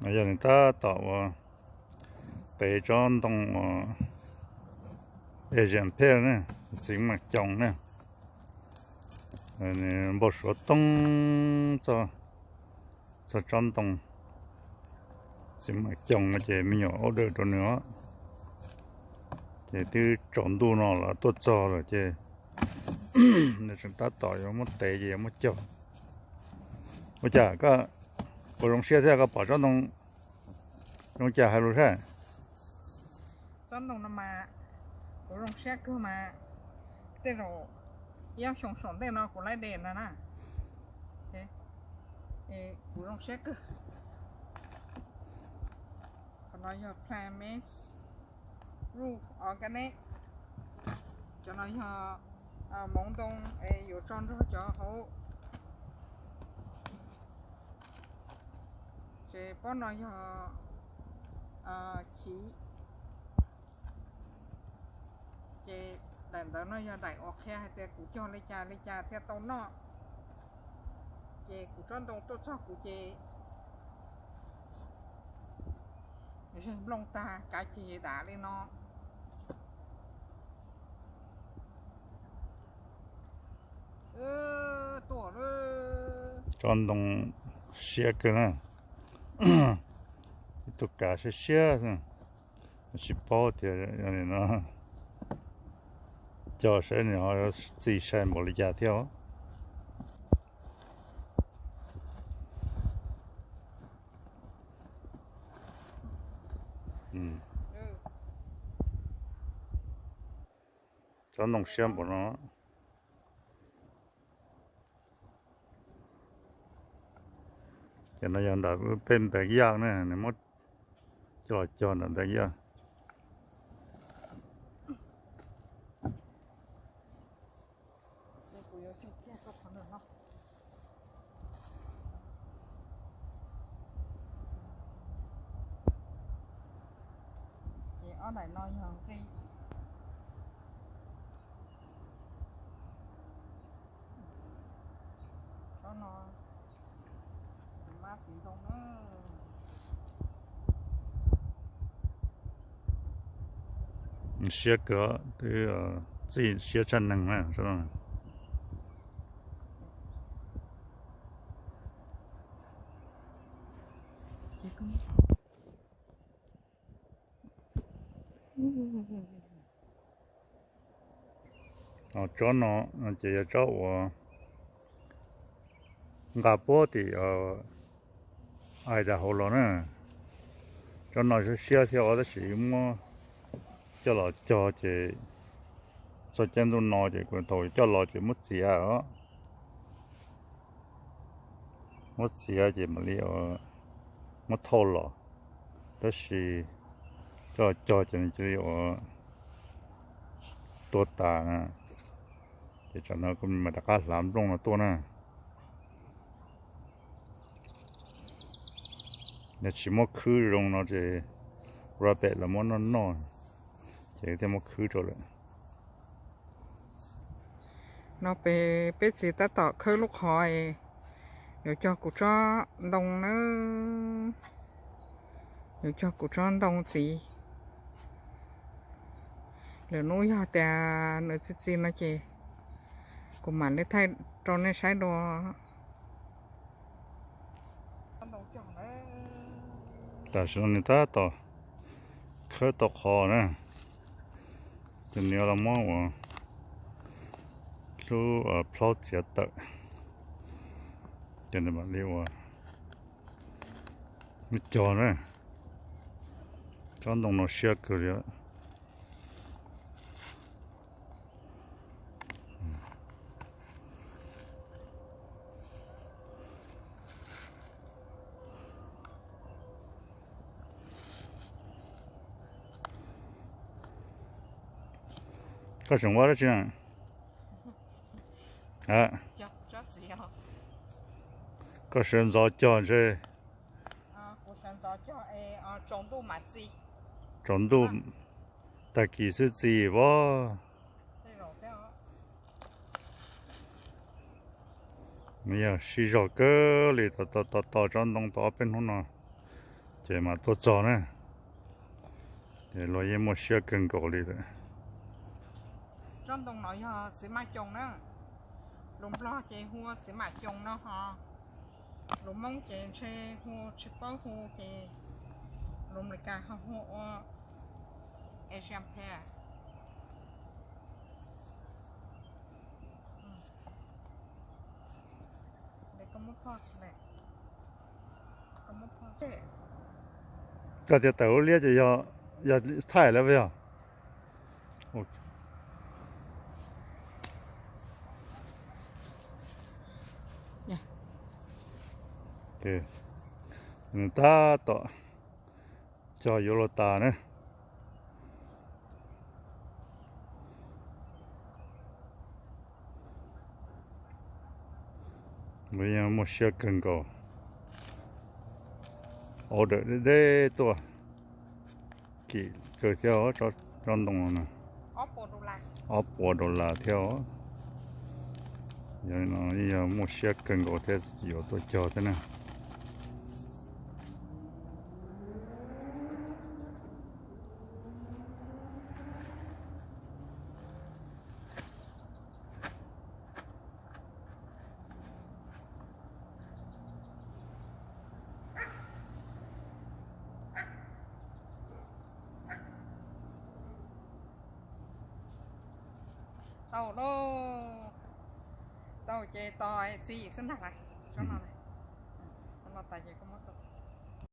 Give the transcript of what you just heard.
Yog nws tab tom ua tev tsob ntoo uas Asian pear ne, txiv mam coos ne, npau suav toob txog tsob ntoo txiv mam coos no ces me nyuam order rau nws os. Ces twb tsaus ntuj no los tuaj txog lawm ces nws tseem tab tom yuav muab tev ces yuav muab cog. Ua cas koj puas zoo siab thiab, koj pom tsob ntoo zoo cas hais lus saib. Tsob ntoo no mas kuv zoo siab kawg mas, tej zaum ib ob xyoo saum ntej no kuv laib de ntag na. Kuv zoo siab kawg. Qhov no yog Plant Mix Roof Organic. Cov no yog hmoov ntoo es yuav tso nrog cov hauv. Ces pob no yog chiv. Ces daim ntawd no yog daim uas qhia hais tias kuv cog li cas li cas thiaj tau noj. Ces kuv tsob ntoo tuaj txog kuv ces zeeg nplooj tag kav ceg dam li no. Tsob ntoo siab kawg na. Ib tug kav siab siab, tsis paub tias no cog saib nws ho txi sai npaum li cas thiab os. Tsob ntoo siab npaum no. Ces no yog ntawm peb npeev yaj ne, nws muab coj los cog ntawm npeev yaj. Ces ob daim no yog nqi. Tsob no txiv mab txiv ntoo na. Siab kawg, twb txi siab tshaj neeg na. Tsob no ces yog tsob uas nqa puab tim Idaho los na. Tsob no siab siab thiab os, tab sis muab coj los cog ces txog caij ntuj no ces kuv thaum coj los ces muab txiav os. Muab txiav ces mam li muab thauj los, tab sis coj los cog ces nws cia li ua tuag tas na. Ces tsam no kuv mam rov qab hlav nplooj no tuaj na. Yog tsis muab khwb zoo no ces rabbit los muab noj noj, ces thiaj muab khwb rau lawm. No peb, peb txiv tab tom khawb lub qhov es yuav cog kuv tsob ntoo na, yuav cog kuv tsob ntoo txiv. Lwm hnub yog tias nws txi txiv no ces kuv mam li thaij rau nej saib dua. Tam sim no nws tab tom khawb tau qhov na, ces nws yuav los muab ua lub plhaub txiav tawm, ces nws mam li ua lub cog na. Tsob ntoo no siab kawg li. Koj tseem ua dab tsi na? Koj sawv ntxov cog ntshe. Tsaus ntuj, tag kis xwb txiv os. Nws yog sib zog kawg li, tos tos tos tsob ntoo tau ob peb hnub no, Ces mas tuaj txog na, ces luag yeej muaj siab kawg nkaus li lawm. Tsob ntoo no yog txiv maj coos na, lus Nplog ces hu ua txiv maj coos no ho, lus Hmoob ces ntshe hu tsis paub hu ces lus Amelikas ho hu ua Asian pear. Koj tias tawm lub liab ces yog thaij lawm yog. Nws tab tom cog yuav luag tas na. Muaj siab kawg nkaus, order deb deb tuaj, kim kawg thiab tsob ntoo no. Ob puas dollar thiab os. Yog no yog muaj siab kawg nkaus thiab yuav tuaj cog thiab na. Tau lauj, tau ces tos txiv yim xwb ntag lauj. Tsob no, no tas ces koj muab rau